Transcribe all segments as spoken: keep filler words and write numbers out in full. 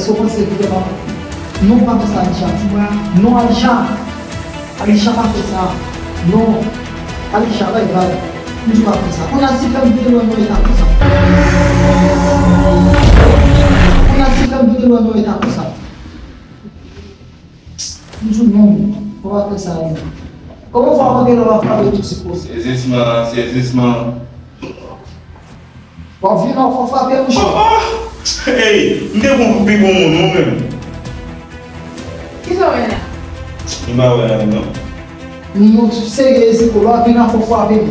Ou panse vrèman? Non, pa fè sa, Alisha. Ti bwa. Non, Alisha. Alisha, pa fè sa. Non. Alisha, bay vag. M di w pa fè sa. Kounye a si fè m vire lwen yon eta konsa. Kounye a si fè m vire lwen yon eta konsa. M di w non, ou pa fè sa, non. Kòman fò w antre nan afè avèk tout se poze? Sezisman, sezisman. W ap vin nan fò frape mouche. Oh, oh! Hey, m te konn pi bon moun ou menm. Kisa w wè la? M pa wè la non. Moun serye Eziko, w ap vin nan fò frape m.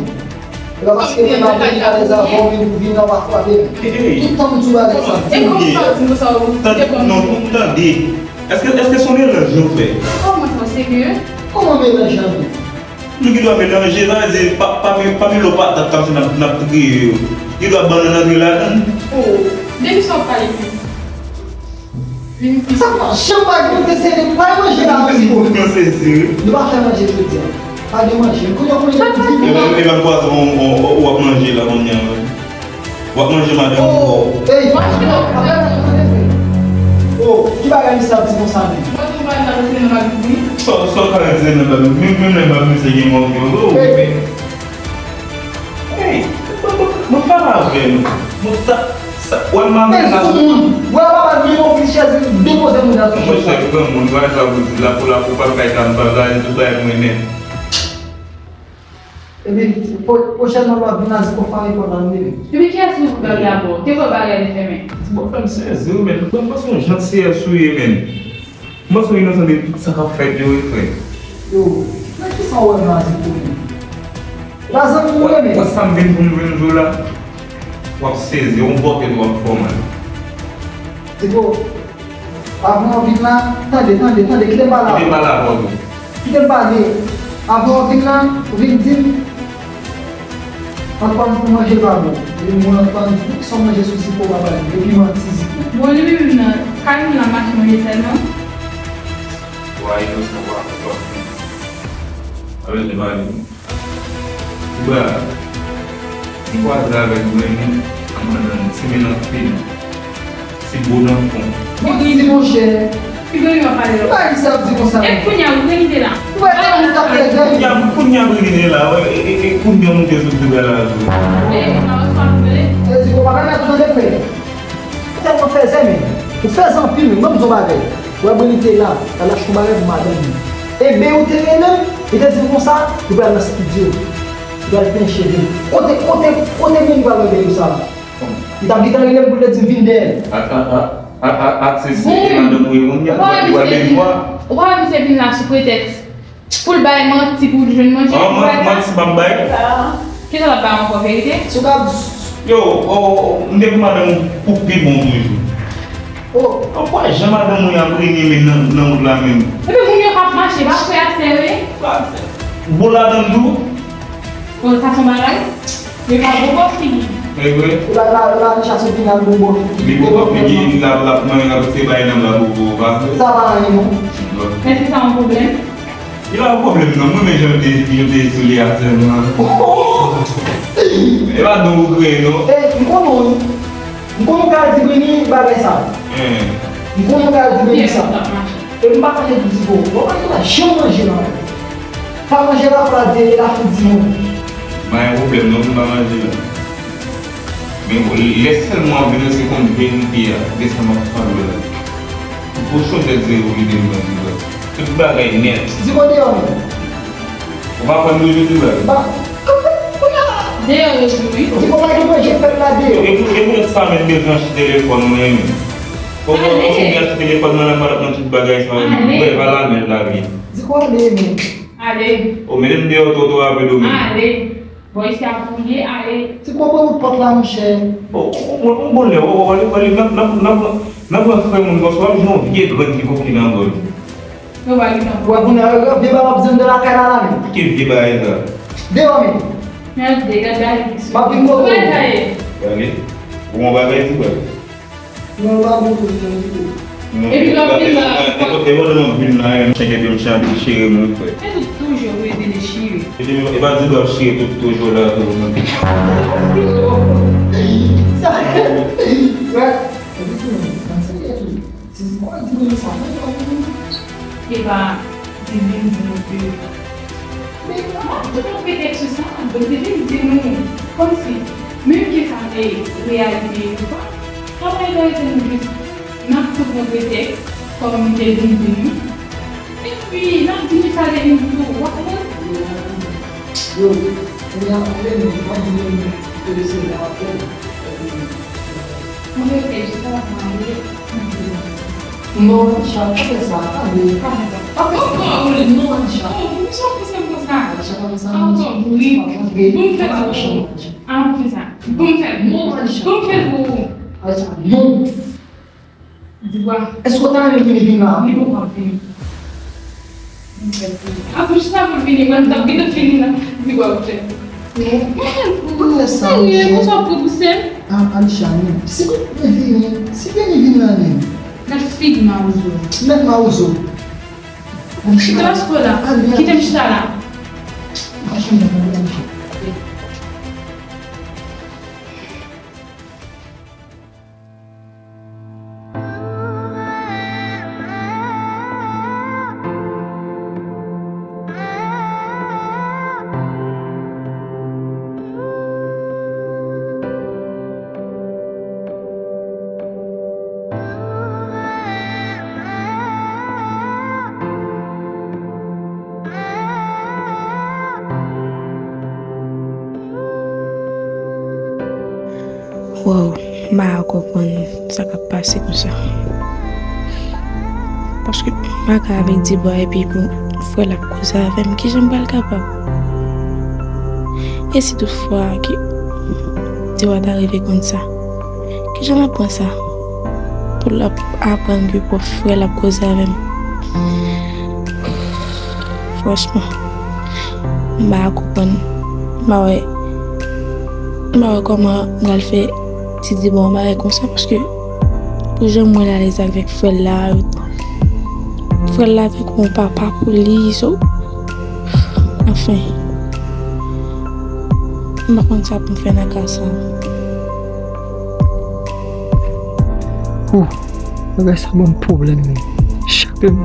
E pa paske m pa vin alèz avè w, men ou vin nan w ap frape m. Hey, hey. Tout tan m di w bagay sa. E kòman sa w di nou sa ou te fè m? Non, tande. Èske, èske se yon melanj nou fè? Kòman sa w serye? Kòman melanj la menm? Nou gen dwa melanje, sa vle di pa, pa, pa melo patat kòmsi n ap, n ap triye yo. Gen dwa bannann antre ladann. Oh, de kisa w ap pale menm? Sa pa janm pa gen moun te sere, pa manje la. Mwen sezi wi. Nou pa fè manje jodi a. Pa gen manje. Kounye a kounye a. E pa, e pa pwason w, w, w ap manje la kounye a. W ap manje madanm ou. Oh, ey, mache nan frè. Oh, ki bagay misye ap di konsa menm? Mwen tou pa nan rete nan bagay wi. Sa, sa w ka rete nan bagay? Menm, menm lè m ap misye gen mòg yo tou. Ey, mwen pale avè nou. Mwen sa, sa, wè m ap. Ey, sou moun. Wè papa menm ofis chèz depoze moun nan sou chèz. Mwen se granmoun, wè sa pou di la pou la pou pa kay ka m pa la, tout bagay mwen nèt. Epi, pwochènman lwa vin la, se konsa rekòt la, nou vini. Epi kiyès ki ouvri bagay la pou ou? Te kwè bagay te fèmen? Bon, fè m sezi wi, men. Bon, mwen se yon jantiyès ou ye, men. Mwen se yon inosan de tout sa k ap fèt yo wi, frè. Yo, men kisa w wè nan Aziko menm? E pa zanmi w ye, men. Wè sa m vin pou m vin di w la? W ap sezi, yon bòkèt w ap fè w mal. Ziko, avan w vin la, tande, tande, tande, kite m pale avè w. Kite m pale avè w tou. Kite m pale. Avan w vin la, ou vin di m, Antoine, pou manje pa bon. Ou vin mwen Antoine, di m sa w manje sou Ziko pa bay. Epi manti Ziko. Bon, li menm nan, kay moun la mache manje sèlman. Wa inosan, wa, wa. Avè li pale. Ti bra, m kwaze avèk mwen, m ann ti men nan fil, ti bo nan fon. Bon, di monchè. Ki granmoun w ap pale la? Bagay sa ap di konsa. E kounye a, ou vin te la. Ou wè kòman sa fè zèl? Kounye a, kounye a, vin te la, wè, e, e, e, kounye a, monte sou ti bra la, tou. E, nan yon swa nou vle. E, di konpa, bagay la tou tande frè. Ou tèlman fèzè, men. Ou fèzè anpil, men. Ban m di w yon bagay. Wè, Beni te la, l al achte yon bagay pou madanm li. E Beyou te rele m, li te di m konsa, li pral nan estidyo. Li pral penyen cheve l. Kote, kote, kote Beni pral wè Beyou sa la? Li t ap gentan rele m pou l te di m vin dèyè l. A, a, a, a, a, a, se, se, se madanm ou ye, moun, li pral gen vwa. Ou pa wè misye vin la sou pretèks pou l bay manti pou l jwenn manje pou bagay sa? Manti m ap bay. Kisa l ap bay ankò, verite? Si w ka di. Yo, o, o, o, m te pou madanm ou pou pi bon toujou. O. Ou kwè jan madanm ou ap renmen nan, nan wout la menm? Epi moun yo k ap mache, pa frè ak sè yo ye? Frè ak sè. Bon ladann tou? O, sa se yon bagay? Yo ka bon bò figi. E vre? Ou la, la, la, chache vin al bon bò figi. Li bon bò figi, l ap, l ap manje, l ap se bay nanm la pou, pou, pa vre? Sa pa anyen, non. Bon. Èske sa yon pwoblèm? Li pa yon pwoblèm non, mwen menm jan m te, jan m te sou li a sèlman. E pa don ou kreye non. E, m konnen w wi. M konnen w ka di Beni bagay sa. M konnen w ka di Beni sa. E m pa kache di di bon. Mwen pa janm manje nan. Pa manje la pou la di e la fout di non. Pa gen pwoblèm non pou m pa manje la. Men bon, lè sèlman w vin se konn verite a, de sa m ap pale w la. Ou kochon tèt zewo kite m nan di bò. Tout bagay nèt. Di kote yo menm? Ou pa konn nou jodi la? Ba, kote, kote la? Deyò yo di wi. Di kote ki manje fèt la deyò? E pou, e pou lòt sa menm bezwen achte telefòn mwen menm. Ou konn achte telefòn mwen la, m pa t ap nan tout bagay sa. Ou wè, pa la menm la vin. Di kote menm? Ale. O, mete m deyò toto rapid ou menm. Ale. Bò isi a pou ye, ale. Ti konprann ou pòt la, monchè. O, o, o, o, bon lè, o, o, ale, ale, nan, nan, nan, nan pran frè moun, paske w ap jwenn yon vye grenn ki koki nan gòj. Yo pa gen tan. Wè, kounye a, yo, vye bagay w ap di anndan lakay la, la, menm. Ki vye bagay sa? Deyò, menm. Men, gade, gade, gade, ki sou. M ap vin kote w. Gade. Gade. Ou yon bagay di, bro. Non, pa bon pou mwen ditou. Epi lè w vin la, e pandan m ap vin la, yon chèk epi yon chèk ap chire mwen, frè. E tout toujou rete dechire. E pa di w ap chire tout toujou la, tou, non. Sa, frè, epi tou, nan serye tou. Si, si, Kisa? Epa, li vin di nou ke. Men, m ap jwenn yon pretèks sou sa, donk li vin di nou, kòmsi, menm ke sa te reyalite ou pa, sa pa enterese nou plis. N ap tou pran pretèks, kòm li te vin di nou. Epi, n ap di nou sa li vin di nou, w ap konprann? Yo, kounye a, konnen nou, m ap di nou, ke se la apèl. Mwen rete jis la pou mwen ale. Non, Anisha, pa fè sa. Ale, pa fè sa. Pa fè sa. Non, Anisha. Oh, poukisa w pouse m konsa? Anisha, pa fè sa. Ankò, wi. Bon, m fè sa. Anisha. Ah, m fè sa. Bon, m fè. Non, Anisha. Bon, m fè pou ou. Anisha, non. Di bwa. Èske w ta renmen vini, vini la? Li poko ap vini. Apre sa pou l vini, mwen, m t ap gentan fini la. Di bwa pou fè. Non, pa fè sa, serye, Anisha. Konsa w pran pou sè m? Ah, Anisha, non. Si w vini, si w vini, vini la menm. Gad figi mawozo. Mèt mawozo. Anisha. Chita la sou la. Kite m chita la. Anisha, Anisha. Waw, m pa ka konprann sa k ap pase konsa. Paske m pa ka avèk Dibwa epi pou frè l ap koze avè m, kijan m pral kapab? E si toutfwa ke Dibwa ta rive konn sa, kijan l ap pran sa? Pou l ap aprann ke pwòp frè l ap koze avè m. Franchman, m pa konprann. M pa wè, m pa wè kòman m pral fè Didi ba yon bagay konsa, paske pou jan m wè l alèz avèk frè l la, frè l la tankou yon papa pou li, so, anfen, m pa konn sa pou m fè nan ka sa. Hoo, bagay sa ban m pwoblèm, men. Chak lè m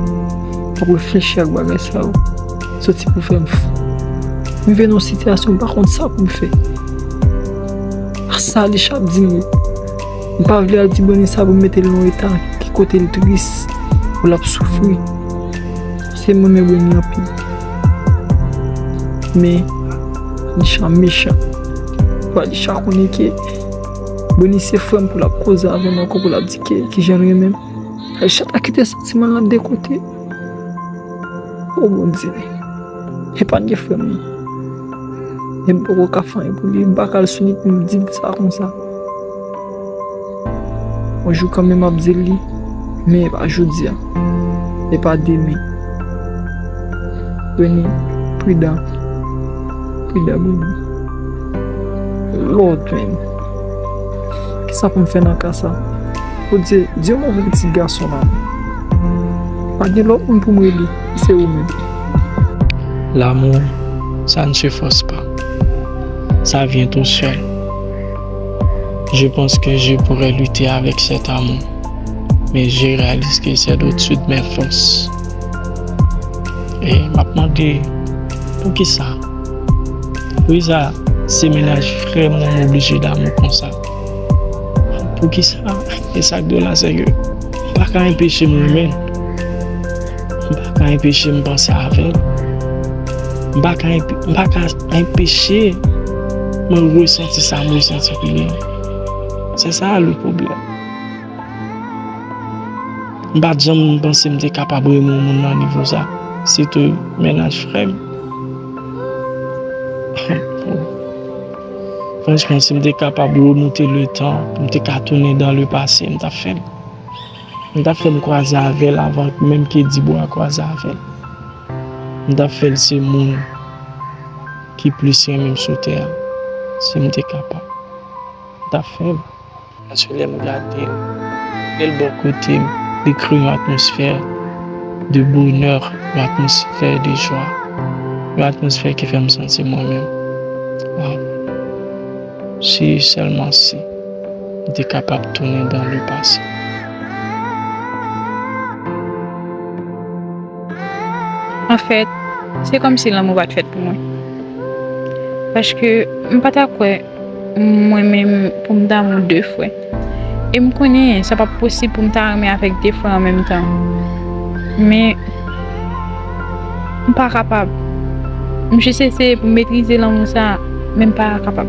ap reflechi ak bagay sa yo, soti pou fè m fou. M rive nan yon sitiyasyon m pa konn sa pou m fè. A sa Anisha ap di m wi. M pa vle al di Breni sa pou m mete l nan yon eta ki kote l tris, pou l ap soufri. Se m renmen Breni anpil. Men, Anisha mechan. Pou Anisha konnen ke Breni se frè m pou l ap koze avè m ankò pou l ap di ke kijan l renmen m. Anisha ta kite santiman l nan de kote. O Bondye, epanye frè m nan. E m poko ka fè anyen pou li, m pa ka al sou li pou m di l sa konsa. Yon jou kanmenm m ap di l li, men e pa jodi a. E pa demen. Breni, pridan. Pridan, Breni. Lòd menm. Kisa pou m fè nan ka sa? Bondye, Dye move pitit gason la. Pa gen lòt moun pou m rele, se ou menm. L'amour, ça ne se force pas. Ça vient tout seul. Je pense que je pourrais lutter avec cet amour, mais je réalise que c'est au-dessus de mes forces. E m ap mande, poukisa? Poukisa se mennaj frè m nan m oblije damou konsa? Poukisa? E sa k dwòl la, se ke m pa ka anpeche m renmen l. M pa ka anpeche m panse avè l. M pa ka anpe-, m pa ka anpeche mwen resanti sa m resanti pou li. Se sa le pwoblèm. M pa t janm panse m te kapab renmen yon moun nan nivo sa. Sitou mennaj frè m. Franchman, si m te kapab remonte le tan, pou m te ka tounen dan le pase, m t ap fè l. M t ap fè l kwaze avè l avan menm ke Dibwa kwaze avè l. M t ap fè l se moun ki plis renmen m sou tè a, si m te kapab. M t ap fè l. Paske lè m gade l, lè l bò kote m, li kreye yon atmosfè de bonè, yon atmosfè de jwa, yon atmosfè ki fè m santi mwen menm. Waw. Si sèlman si m te kapab tounen dan le pase. Anfèt, se kòmsi lanmou pa t fèt pou mwen. Paske m pa ta kwè mwen menm pou m damou de frè. E m konnen sa p ap posib pou m ta renmen avèk de frè an menm tan. Men, m pa kapab. M jis eseye pou m metrize lanmou sa, men m pa kapab.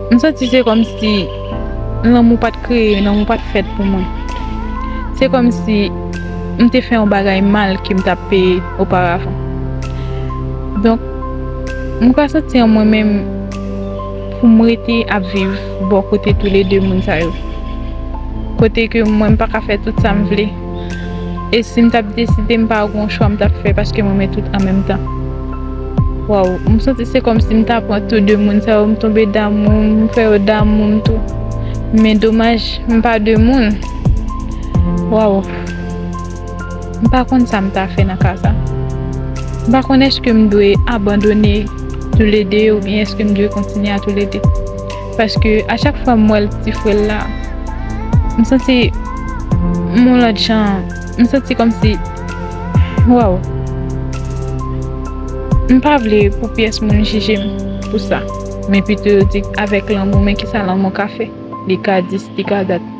M santi se kòmsi lanmou pa t kreye, lanmou pa t fèt pou mwen. Se kòmsi m te fè yon bagay mal ke m t ap peye oparavan. Donk, m ka santi an mwen menm pou m rete ap viv bò kote toulede moun sa yo. Kote ke mwen m pa ka fè tout sa m vle. E si m t ap deside, m pa gon chwa m t ap fè paske m renmen tout an menm tan. Waw, m santi se kòmsi m ta pran tou de moun sa yo, m tonbe damou, m fè yo damou m tou. Men domaj, m pa de moun. Waw. M pa konn sa m ta fè nan ka sa. M pa konn èske m dwe abandone toulede oubyen èske m dwe kontinye a toulede. Paske a chak fwa m wè l ti frè l la, m santi m yon lòt jan, m santi kòmsi, waw. M pa vle pou pyès moun jije m pou sa. Men pito yo di avèk lanmou, men kisa lanmou ka fè? Li ka dis, li ka dat.